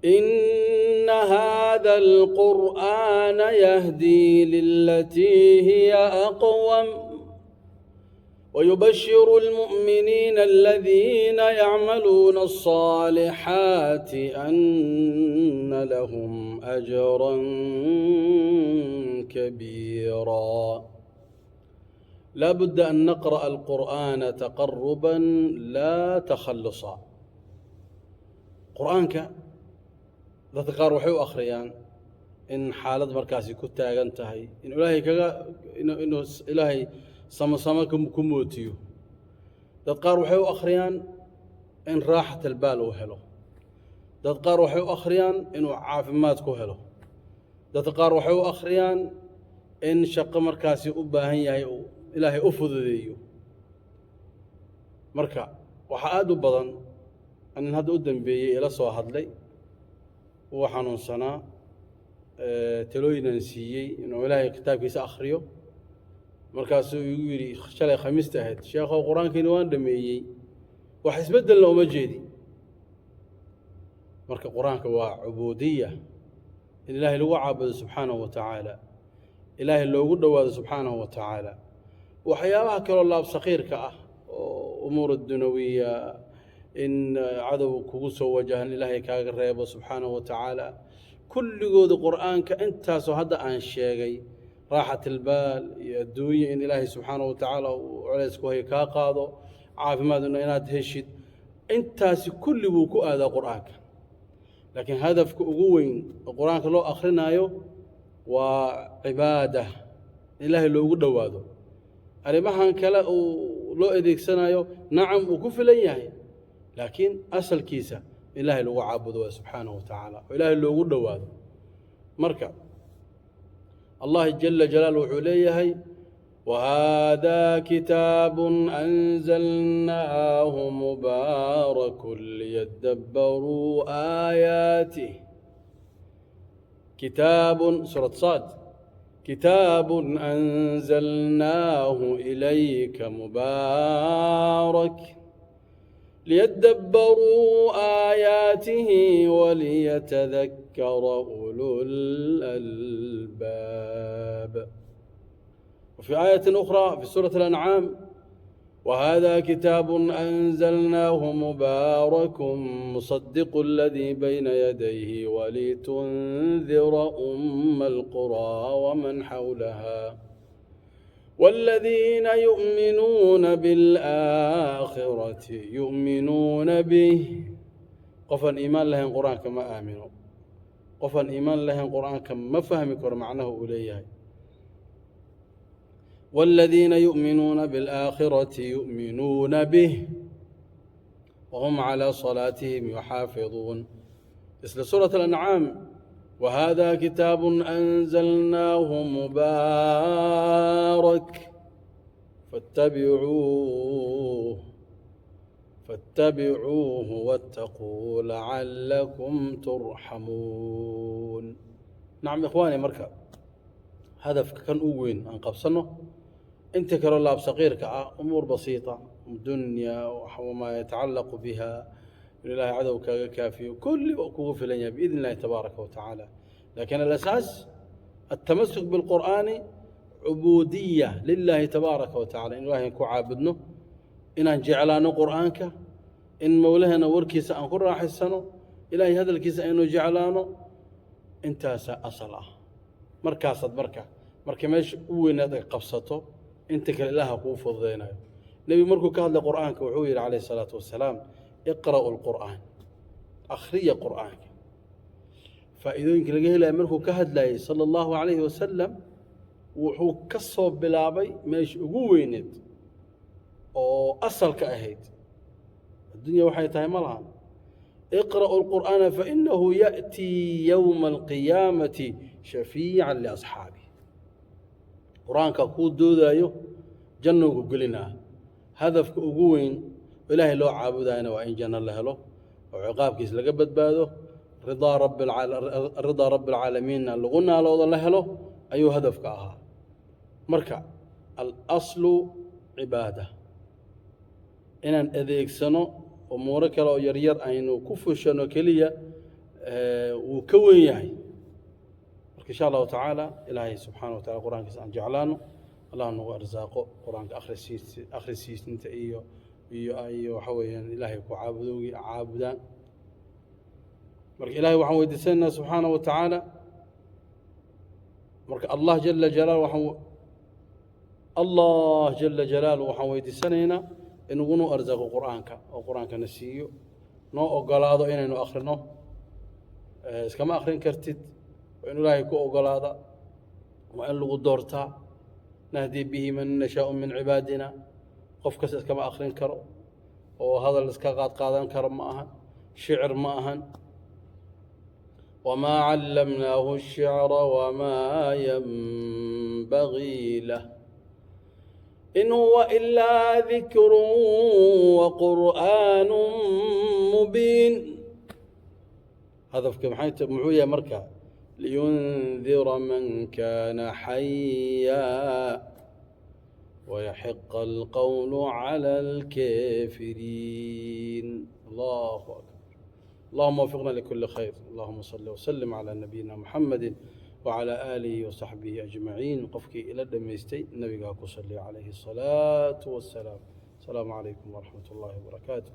إن هذا القرآن يهدي للتي هي أقوم ويبشر المؤمنين الذين يعملون الصالحات أن لهم أجرا كبيرا. لا بد أن نقرأ القرآن تقربا لا تخلصا. Qur-aanka dadka qaar waxay u akhriyaan in xaalad markaasi ku taagan tahay inuu Ilaahay kaga inuu Ilaahay samosamo ku mootiyo. Dad qaar waxay u akhriyaan in raaxat albaal uu helo. Dad qaar waxay u akhriyaan inuu caafimaad ku helo. Dad qaar waxay u akhriyaan in shaqo markaasi u baahan yahay uu Ilaahay u fududeeyo. Marka waxaa aada u badan nin hadda u dambeeyey ila soo hadlay, wuu xanuunsanaa, talooyinan siiyey inuu Ilaahay kitaabkiisa akhriyo. Markaasuu igu yidhi shalay Khamiista ahayd: "Sheekhow, Qur-aankiina waan dhameeyey, wax isbeddelna uma jeedi." Marka Qur-aanka waa cubuudiya, in Ilaahay lagu caabudo subxaanahu wa tacaala, Ilaahay loogu dhowaado subxaanahu wa tacaala. Waxyaabaha kaloo laab sakiirka ah oo umuur dunawiya, in cadow kugu soo wajahan Ilaahay kaaga reebo subxaanahu wa tacaala, kulligooda Qur'aanka intaasoo hadda aan sheegay, raaxat albaal iyo adduunya in Ilaahay subxaanahu wa tacaala uu culays ku hayo kaa qaado, caafimaadna inaad heshid, intaasi kulli wuu ku aadaa Qur'aanka. Laakiin hadafka ugu weyn oo Qur-aanka loo akrinaayo waa cibaada, in Ilaahay loogu dhowaado. Arrimahan kale uu loo adeegsanayo, nacam, uu ku filan yahay, laakiin asalkiisa Ilaahay lagu caabudo waa subxaanahu wa tacaala oo Ilaahay loogu dhowaado. Marka Allah jala jalaalu wuxuu leeyahay: وهذا كتاب أنزلناه مبارك ليدبروا آياته. كتاب، سورة صاد: كتاب أنزلناه إليك مبارك ليدبروا آياته وليتذكر أولو الألباب. وفي آية أخرى في سورة الأنعام: وهذا كتاب أنزلناه مبارك مصدق الذي بين يديه ولتنذر أم القرى ومن حولها والذين يؤمنون بالآخرة يؤمنون به. Qofaan iimaan lahayn Qur-aanka ma aamino. Qofaan iimaan lahayn Qur-aanka ma fahmi karo macnaha uu leeyahay. والذين يؤمنون بالآخرة يؤمنون به وهم على صلاتهم يحافظون. Isla سورة الأنعام: وهذا كتاب أنزلناه مبارك فاتبعوه واتقوا لعلكم ترحمون. نعم إخواني، marka hadafka kan ugu weyn aan qabsano. Inta kaloo laab saqiirka ah, umuur basiita, dunya wamaa yatacallaqu biha, in Ilahay cadow kaaga kaafiyo, kulli waa kugu filan yahay biidn illahi tabaaraka wa tacaala. Lakin alasaas التمسك بالقرآن عبودية لله تبارك وتعالى, in Ilahay ku caabudno, inaan jeclaano Qur'aanka, in Mowlahana warkiisa aan ku raaxaysano, Ilahay hadalkiisa aynu jeclaano, intaasaa asal ah. Markaasaad marka meesha u weynaad ay qabsato, inta kale Ilaaha kuu fududaynayo. Nebigu markuu ka hadlay Qur'aanka wuxuu yidhi calayh isalaatu wasalaam: "Iqra'u lqur'aan", akhriya Qur'aanka. Faa'iidooyinka laga helaya markuu ka hadlayay sala allahu calayhi wasalam, wuxuu ka soo bilaabay meesha ugu weyneed oo asalka ahayd. Addunya waxay tahay ma lahan. "Iqra'u lqur'aana fainahu ya'tii yowma alqiyaamati shafiican liasxaabih." Qur-aanka kuu doodaayo, jannuu ku gelinaa. Hadafka ugu weyn oo Ilaahay loo caabudayana waa in janno la helo oo ciqaabkiis laga badbaado, ridaa rabbi alcaalamiinna lagu naaloodo la helo ayuu hadafka ahaa. Marka alaslu cibaada, inaan adeegsano umuuro kale oo yaryar aynu ku fushano keliya. Wuu ka weyn yahay. Marka insha Allahu tacaala, Ilaahay subxaana wa tacala Qur-aankiisa aan jeclaano. Allah nagu arsaaqo Qur-aanka akhrisiis, akhrisiisinta iyo waxa weeyaan Ilaahay ku caabudowgi caabudaan. Marka Ilahay waxaan weydiisanaynaa subxaana wa tacaala, marka Allah jala jalaal, waxaan Allah jala jalaalu waxaan weydiisanaynaa inugunu arsaaqo Qur-aanka oo Qur-aankana siiyo, noo ogolaado inaynu akhrino. Iskama akrin kartid, waa inu Ilaahay ku ogolaada, waa in lagu doortaa. Nahdi bihi man nashaau min cibaadina. Qof kasta iskama akrin karo oo hadal iska qaad qaadan karo ma ahan, shicir ma ahan. Wamaa callamnaahu الshicra wamaa yanbagii lah, in huwa ilaa dikru waqur'aan mubiin. Hadafka maxay, muxuu yahay marka? Liyundira man kana xaya wayaxiqa alqowlu cala alkafiriin. Allahu akbar. اللهم وفقنا لكل خير. اللهم صل وسلم على نبينا محمد وعلى آله وصحبه أجمعين. Qofkii ila dhamaystay, nabigaa ku sali calayhi الصلاة والسلام. السلام عليكم ورحمة الله وبركاته.